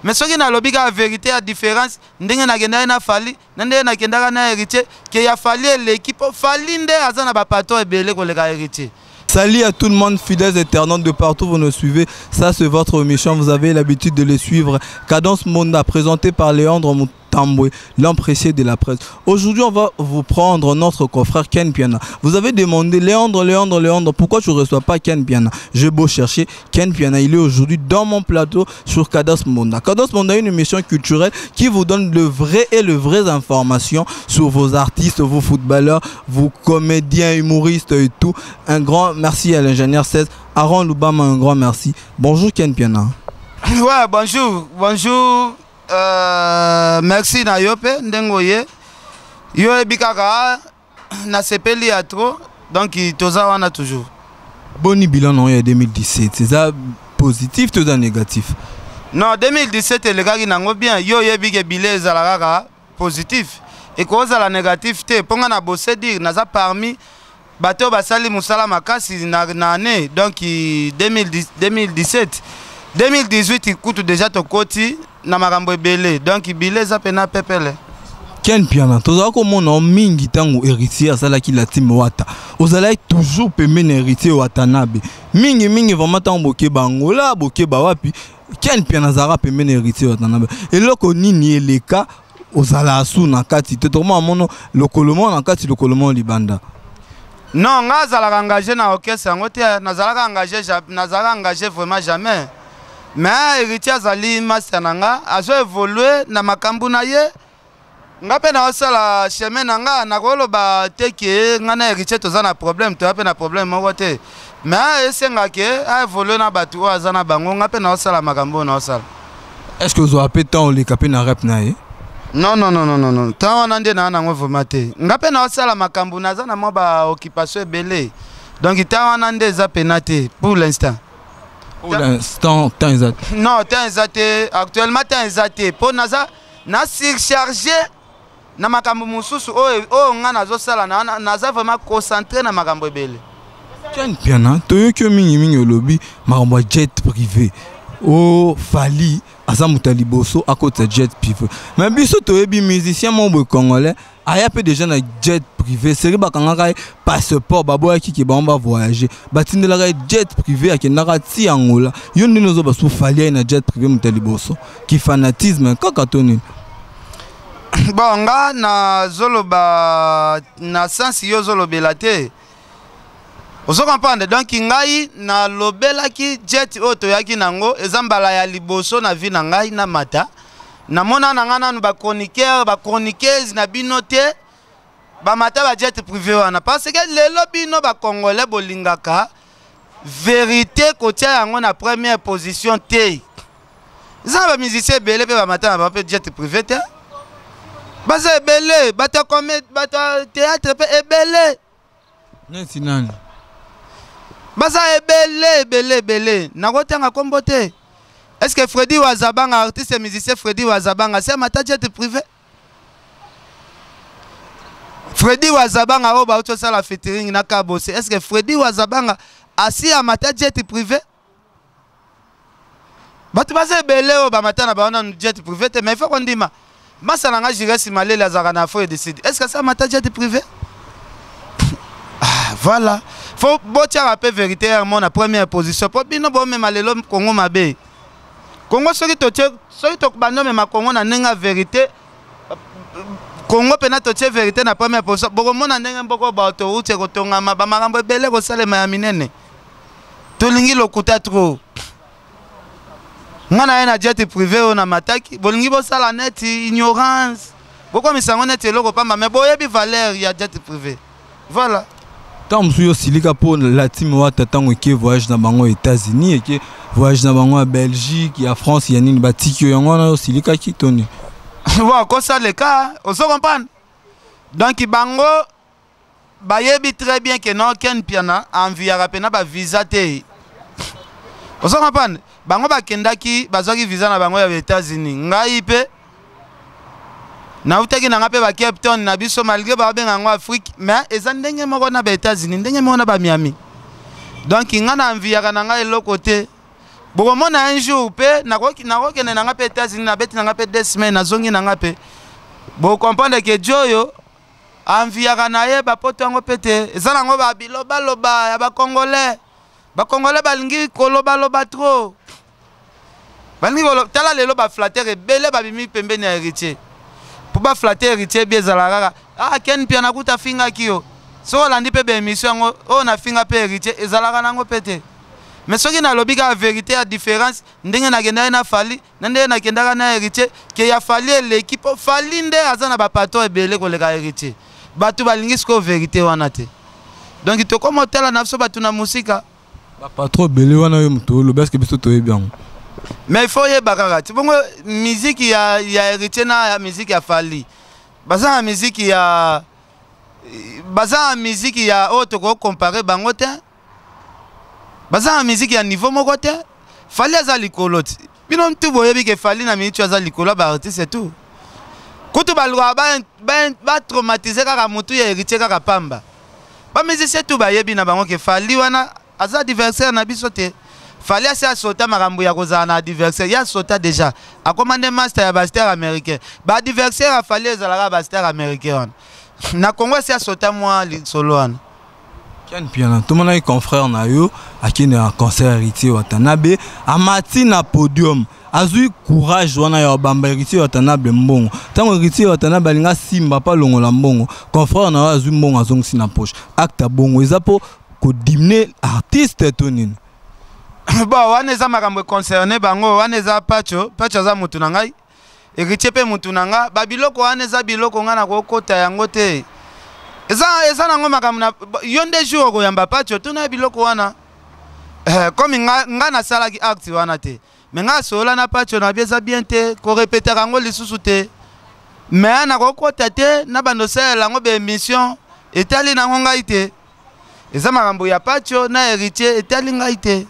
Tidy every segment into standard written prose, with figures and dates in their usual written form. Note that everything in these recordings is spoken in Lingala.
Mais soki nalobi kaka vérité ya différence, ndenge nakendaki na Fally na ndenge nakendaka na Héritier, ke ya Fally eleki, mpo Fally nde aza na bapatron ebele koleka Héritier. Salut à tout le monde, fidèles internautes de partout vous nous suivez. Ça, c'est votre émission, vous avez l'habitude de les suivre. Cadence Monda, présenté par Léandre Mutambwe, l'homme précieux de la presse. Aujourd'hui, on va vous prendre notre confrère Ken Piana. Vous avez demandé, Léandre, Léandre, Léandre, pourquoi tu ne reçois pas Ken Piana? J'ai beau chercher, Ken Piana, il est aujourd'hui dans mon plateau sur Cadence Monda. Cadence Monda est une émission culturelle qui vous donne le vrai et le vraies informations sur vos artistes, vos footballeurs, vos comédiens, humoristes et tout. Un grand merci à l'ingénieur 16, Aaron Lubama, un grand merci. Bonjour Ken Piana. Ouais, bonjour, bonjour. Merci na yo pe ndenge oye. Yo yebi kaka nasepeli ya trop, donc toza wana toujours. Boni bilan na yo ya 2017, c'est ça positif to za négatif? Non, 2017 elekaki nango bien. Yo yebi ke bilan ezala kaka positif. Ekozala négatif te, mpo nga na bose dire naza parmi bato oyo basali mosala makasi na année, donc 2017 2018 kutu déjà tokoti na makambo ebele, donc bile eza pena pepele. Ken Piana, tozala komona mingi ntango Héritier asalaki la team Wata, ozalaki toujours pembeni Héritier Watanabe mingi mingi, vraiment ntango bokeba Angola, bokeba wapi, Ken Piana azalaka pembeni Héritier Watanabe. Eloko nini eleka ozala su na kati te? Tokomona mono lokolo moko na kati, lokolo moko libanda. Non, nga azalaka engagé na orchestre yango te, nazalaka engagé, nazalaka engagé vraiment jamais. Mais Héritier azali master na nga, azo évoluer na makambo na ye, nga mpe naosala chemin na nga. Nakoloba te ke nga na Héritier toza na problème, toya mpe na problème moko te, mais esengaka aévolue na bato oyo aza na bango, nga mpe naosala makambo oyo naosala. Est ce que ozwaka mpe temps oleka mpe na rep na ye? Non, non, non, non, non, non, temps wana nde naa nango vraiment te. Nga mpe naosala makambo, naza na mwa baoccupation ebele, donc temps wana nde eza pena te pour l'instant. Pour l'instant temps eza te? Non, temps eza te actuellement, temps eza te mpo naza na surcharge na makambo mosusu oyo nga nazosala, naza vraiment concentré na makambo ebele. Ken Piana, toyoki yo mingimingi olobi makambo ya jet privé o Fally aza moto ya liboso akotisa jet privé, mais biso toyebi musicien moko boye congolais aya mpe déjà na jet privé, seri bakangaka ye passeport, baboyaki ke bango bavoyage, batindelaka ye jet privé, akendaka ti Angola. Yo ndenge ozoba su Fally aye na jet privé moto ya liboso, ki fanatisme kaka to nini? Bon, nga nazoloba na sens yo ozolobela te, ozo comprendre. Donc ngai nalobelaki jet oyo toyaki nango eza mbala ya liboso na vie na ngai namata. Namona na ngai nanu bachroniqueur, bachroniqueuse na bino te bamata bajet privé wana, parce que lelo bino bacongolais bolingaka vérité kotia yango na première position te. Eza na bamusicien ebele mpe bamata na bango mpe jet privé te, baza ebele, bato ya bato ya théâtre mpe ebele. Neti nani? Baza ebele, ebele, ebele, nakotanga nkombo te. Est ce que Fredi Wazabanga, artiste musicien Fredi Wazabanga, se amata jet privé? Fredi Wazabanga oyo bauti osala featuring na Kabose, est ce que Fredi Wazabanga asi amata jet privé? Bato baza ebele oyo bamata na bango nanu jet privé te, mais il faut kondima masa na nga Jires Malele azalaka na Afrique du Sud, est ce que asi amata jet privé? Ah, voilà, faut botiaka mpe vérité mo na première position, mpo bino bomema lelo Kongo mabe. Kongo soki totie, soki tobandi omema Kongo na ndenge ya vérité, Kongo mpena totie vérité na première position, bokomona ndenge mboko baautoroute ekotongama, bamakambo ebele kosalema ya minene. Tolingi lokuta trop. Nga na ye na jet privé oyo na mataki, bolingi bosala neti ignorance, bokomisa yango neti eloko pamba, mais boyebi valeur ya jet privé, voilà. Ntango mosusu yo osilika mpo la team Wata ntango eke voyage na bango États-Unis, eke voyage na bango ya Belgique, ya France, ya nini, batiki yo, yango wana yo osilikaki to nini? Bon, kosaleka, ozo comprendre. Donc bango bayebi très bien ke non, Ken Piana enviaka mpena bavisa te, ozo comprendre. Bango bakendaki, bazwaki visa na bango ya États-Unis, ngai mpe nautaki na nga mpe ba Cape Town na biso, malgré babenga yango Afrique, mais eza ndenge moko na ba États-Unis, ndenge moko na ba Miami. Donc nga na enviaka na ngai eloko te. Bokomona un jour mpe nakokende na nga mpe États-Unis, nabeti na nga mpe 2 semaines, nazongi na nga mpe bocomprendre ke dio oyo anviaka na ye bapoto yango mpe te. Eza nango babilobaloba ya Bacongolais. Bacongolais balingi kolobaloba trop, balingi. Tala lelo, baflatteurs ebele babimi pembeni ya Héritier mpo baflatter Héritier. Bi ezalaka kaka: "Ah, Ken Pia, nakuta afingaki yo." Soki olandi mpe baémission yango oyo nafinga mpe Héritier, ezalaka nango mpe te. Mais soki nalobi kaka vérité ya différence, ndenge nakendaki na Fally na ndenge nakendaka na Héritier, ke ya Fally eleki, mpo Fally nde aza na bapatron ebele koleka Héritier. Bato balingi sikoyo vérité wana te. Donc tokóma otala na biso bato na mosika. Bapatron ebele wana, oyo moto olobi, est-ce biso toyebi yango? Mais il faut oyeba kaka ti bongo musique ya Héritier na ya musique ya Fally, baza na musique ya, baza na musique ya oyo tokocomparer bango te. Baza na musique ya niveau moko te. Fally aza likolo ti bino ntu boyebi ke Fally na miniti aza likolo ya baartiste tout. Kutu balukaka batraumatiser kaka motu ya Héritier kaka pamba. Bamusicien tu bayebi na bango ke Fally wana aza adversaire na biso te. Fally asi asota makambo ya kozala na adversaire, ye asota déjà, akoma nde master ya bastars américain. Baadversaire ya Fally ezalaka bastars américain wana. Na Congo asi asota mwa lisolo wana. Ken Mpiana, tomonaki confrère na yo akende na concert Héritier Watanabe, amati na podium, azwi courage wana ya bamba Héritier Watanabe mbongo. Ntango Héritier Watanabe alingi asimba mpo alongola mbongo, confrère na yo azwi mbongo, azongisi na poche. Acte ya bongo eza mpo kodiminuer artiste to nini? Bon, wana eza makambo econcerne bango. Wana eza Pacho. Pacho aza mutu na ngai, Héritier mpe mutu na nga. Babiloko wana eza biloko ngai nakokota yango te. Eza nango makambo na yo nde. Jour okoyamba Pacho, tuna biloko wana. Comme nga nasalaki acte wana te, mais nga asolola na Pacho na bi eza bien te, korepetaka yango lisusu te. Mais nakokota te na bando osalela yango baémission. Etali nango ngai te, eza makambo ya Pacho na Héritier, etali ngai te.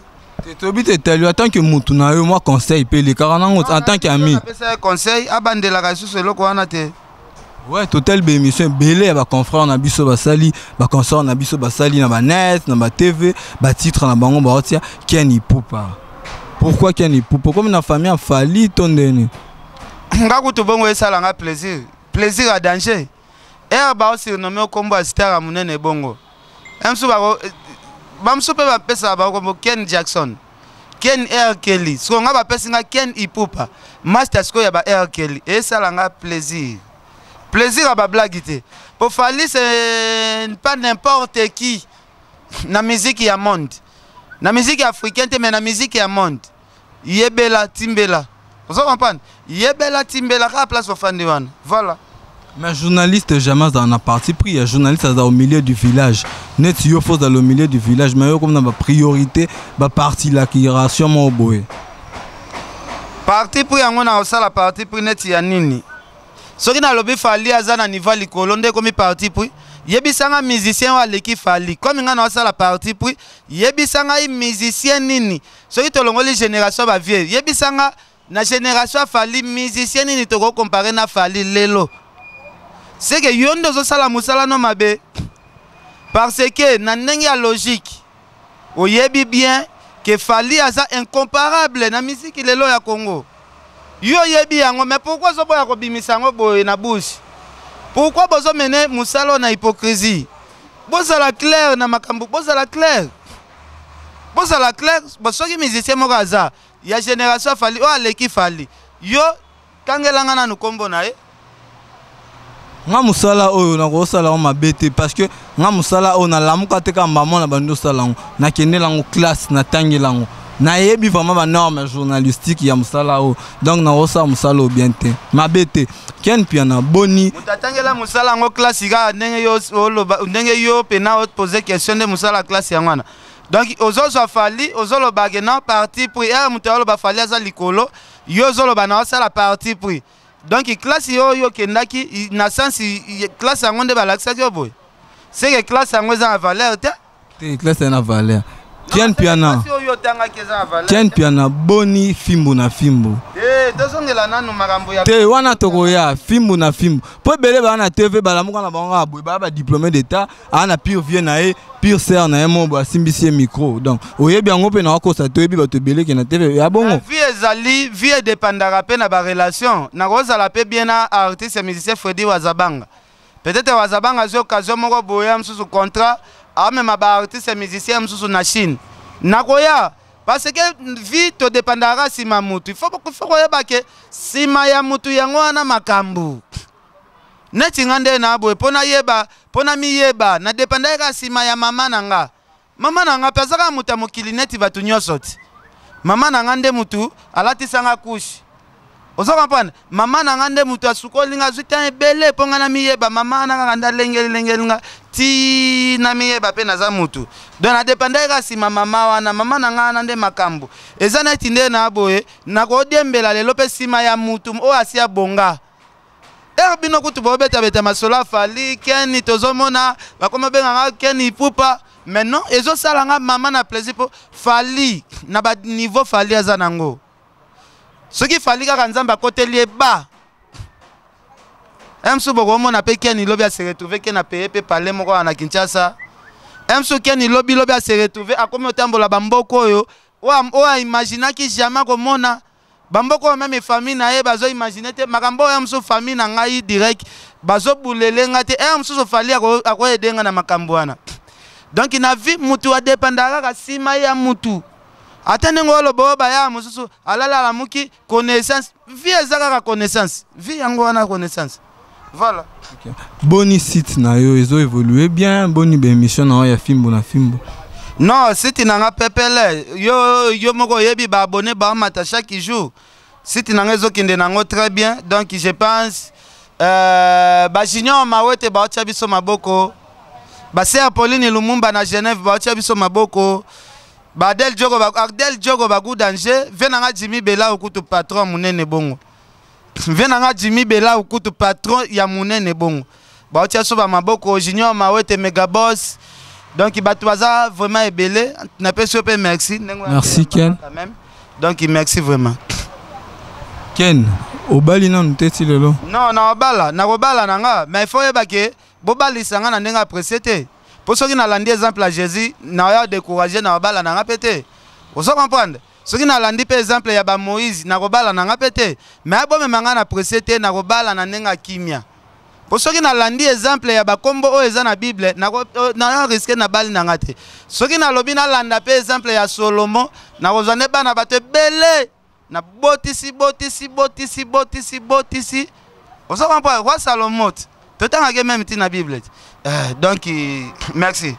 Toyebi te, etali en tant que mutu na yo, mwa conseil mpe elekaka nango en tant que ami. Apesa ye conseil, abandelaka lisusu eloko wana te. Ouais, total, baémission ebele ya baconfrère na biso basali, baconcert na biso basali na banet, na batv, batitre na bango baotia Ken Ipupa. Pourquoi Ken Ipupa? Comme na famille ya Fally to ndeni? Nga kutu bongo esalanga plaisir, plaisir ya danger. Ere baosurnommer okombo ya star ya monene bongo, mosusu bamosusu mpe bapesaka bango kombo Ken Jackson, Ken R Kelly. Sikoyo nga bapesi nga Ken Ipupa, master sikoyo ya ba R Kelly, esalanga plaisir, plaisir ya bablague te. Po Fally, c'est pas n'importe qui na musique ya monde, na musique africaine te, mais na musique ya monde. Yebela, timbela, ozo comprendre? Yebela, timbela kaka place ofandi wana, voilà. Mais journaliste jamais azala na parti pris ya journaliste. Aza au milieu du village. Neti yo, fo ozala au milieu du village, mais yo komi na bapriorité, baparticulisation moko boye. Parti pris yango, na kosala parti pris neti ya nini? Soki nalobi Fally aza na niveau likolo, nde ekomi parti pris? Yebisanga musicien oyo aleki Fally. Komi ngai na osala parti pris, yebisa ngai musicien nini? Soki tolongoli génération bavieux, yebisanga na génération ya Fally, musicien nini tokocomparer na Fally lelo? Seke yo nde ozosala mosala no mabe, parce que na ndenge ya logique, oyebi bien ke Fally aza incomparable na misiki lelo ya Congo. Yo oyebi yango, mais pourquoi ozoboya kobimisa yango boye na bouche? Pourquoi bozomene mosala oyo na hypocrisie? Bozala clair na makambo, bozala clair, bozala clair. Soki musicien moko aza ya génération Fally oyo aleki Fally, yo tangelanga nanu nkombo na ye. Nga mosala oyo nakosala yango mabe te, parce que nga mosala oyo nalamuka te kaka mbamo na bandi osala yango. Nakendela yango classe, natangela yango, nayebi vraiment banorme journalistique ya mosala oyo. Donc nakosala mosala oyo bien te, mabe te. Ken Mpiana, boni? Moto atangela mosala yango classe kaka ndenge yo oloba, ndenge yo mpena opose question, nde mosala classe yango wana. Donc ozozwa Fally, ozoloba ke non, parti pris. Ere moto aloba Fally aza likolo, yo ozoloba na osala parti pris. Donc classe oyo okendaki, na sens classe yango nde balakisaki yo boye, seke classe yango eza na valeur te. Te, classe eza na valeur. Ken Mpiana, oyo otangaki eza na valeur. Ken Mpiana, boni fimbu na fimbu? Tozongela nanu makambo ya te wana, tokoya fimbu na fimbu, mpo ebele baa na TV, balamuka na bango kaka boye, baa badiplômé d'état, aa na pire vie na ye, pire sœur na ye mo boye asimbisi ye micro. Donc oyebi yango mpe na wakosa te, oyebi bato ebele ke na TV ya bongo. Vie ezali vie, edépendaka mpe na barelation. Nakozala mpe bien na artiste musicien Fredi Wazabanga. Peut-être Wazabanga azwi occasion moko boye ya mosusu, contrat, amema baartiste musicien mosusu na Chine, nakoya, parce que vie todépendaka nsima mutu. Il faut koyeba ke nsima ya mutu yango wana makambo. Neti nga nde na boye, mpo nayeba, mpo na miyeba, nadépendaki kaka nsima ya mama na nga. Mama na nga mpe aza kaka moto ya mokili neti bato nyonso ti. Mama na nga nde mutu alatisanga couche, ozo comprendre? Mama na nga nde moto asukoli nga, azwi temps ebele mpo nga na miyeba. Mama wana kaka nde alengeli nga ti na miyeba mpe naza mutu. Donc nadépendaki kaka nsima mama wana. Mama na nga wana nde makambo eza. Neti nde na boye, nakodiembela lelo mpe nsima ya mutu oyo asi abonga. Ere bino kutu bobetabeta masolo a Fally, Keni, tozomona bakomi obenganga Keni Ipupa. Mais non, ezosala nga mama na plaisir, mpo Fally na baniveau Fally aza nango, soki Fally kaka Nzambe akoteli ye ba mosusu, bokomona mpe Keni lobi ase retrouve ke na paye mpe pale moko wana na Kinshasa. Mosusu Keni lobi lobi ase retrouve akomi otambola bamboka oyo oyo aimaginaki jamais komona, bamboka oyo même famille na ye bazoimagine te. Makambo oyo mosusu famille na ngai direct bazobulele nga te. Ere mosusu Fally akoyede nga na makambo wana. Donc na vie, mutu adépendaka kaka nsima ya mutu. Ata ndenge oloba oyo baya mosusu alala alamuki, connaissance, vie eza kaka connaissance. Vie yango wana connaissance, voilà. Okay. Boni site na yo ezo évolue bien? Boni baémission na yo ya fimbo na fimbo? Non, site na nga pepele. Yo, yo moko oyebi, baabonné baamata chaque jour. Site na nga ezokende nango très bien. Donc je pense bajunior Mawete baotia biso maboko, baser Pauline Lumumba na Genève baotia biso maboko, baadel Jogo, Adel Jogo, bagu danger. Vie na nga Jimmy Bela kutu patron monene bongo, vie na nga Jimmy Bela kutu patron ya monene bongo, baotia so bamaboko. Junior Mawete, Megabos, donc bato baza vraiment ebele. Napesi yo mpe merci. Merci, Ken. Quand même. Donc merci vraiment. Ken, obali nanu te ti lelo? Non, naobala, nakobala na nga, mais il faut oyeba ke bobalisa nga na ndenge apprécie te, mpo soki nalandi exemple ya Jésus, naoya découragé na obala na nga mpe te. Ozo comprendre? Soki nalandi mpe exemple ya bamoïse, nakobala na nga mpe te. Mais abomema nga na presse te, nakobala na ndenge ya kimia, mpo soki nalandi exemple ya bakombo oyo eza na Bible, na risque nabali na nga te. Soki nalobi nalanda mpe exemple ya Solomo, nakozwa nde bana bato ebele, nabotisi botisi botisi botisi botisi. Ozo comprendre? Roi Salomo te, totangaki même ntina Bible te. Donc merci.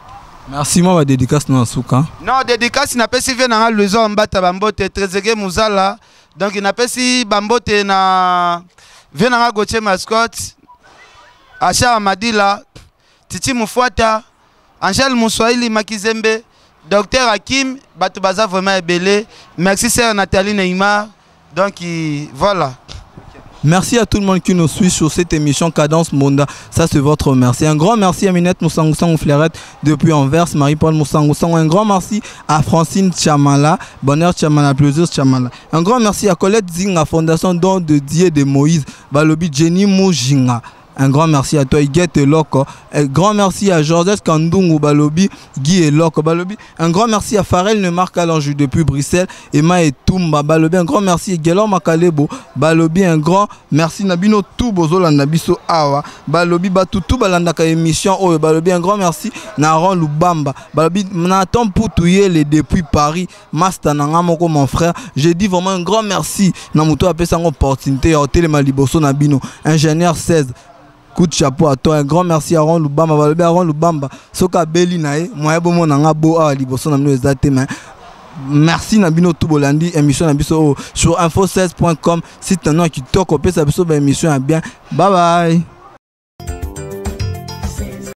Merci. Mwa badédicace na suka. Non, dédicace, napesi vie na nga Luison Mbata bambote, Tréseke Muzala. Donc napesi bambote na vie na nga Gautier Mascotte, Achar Madila, Titi Mufuata, Angèle Muswahili Makizembe, Docteur Hakim. Bato baza vraiment ebele. Merci sœur Nathalie Neymar. Donc voilà. Merci à tout le monde qui nous suit sur cette émission Cadence Monda. Ça, c'est votre merci. Un grand merci à Minette Moussangou Fleurette depuis Anvers, Marie-Paul Moussangou. Un grand merci à Francine Chamala, Bonheur Chamala, Plaisir Chamala. Un grand merci à Colette Zinga, Fondation Don de Dieu de Moïse, Balobi Jenny Moujinga. Un grand merci à toi, Iguette Loko. Un grand merci à Joseph Kandungu Balobi, Guy Eloko Balobi. Un grand merci à Farel Nemark Alanju depuis Bruxelles, Emma Etumba Balobi. Un grand merci à Gelor Makalebo Balobi. Un grand merci na bino tout bozolanda biso awa. Balobi batutu balandaka émission oyo Balobi. Un grand merci na Aaron Lubamba. Balobi Nathan Poutouye depuis Paris. Master nanga moko, mon frère. Je dis vraiment un grand merci na moto apesa ngo opportunité ya otelema liboso na bino. Ingénieur 16, coup de chapeau à toi. Un grand merci à Aaron Lubamba. Balobi Aaron Lubamba soki abeli na ye, moye bomona nga bo awa liboso na bino eza te. Mais merci na bino tout bolandi émission na biso oyo sur info16.com, site na no ya kitoko, opesa biso baémission ya bien. Bye bye.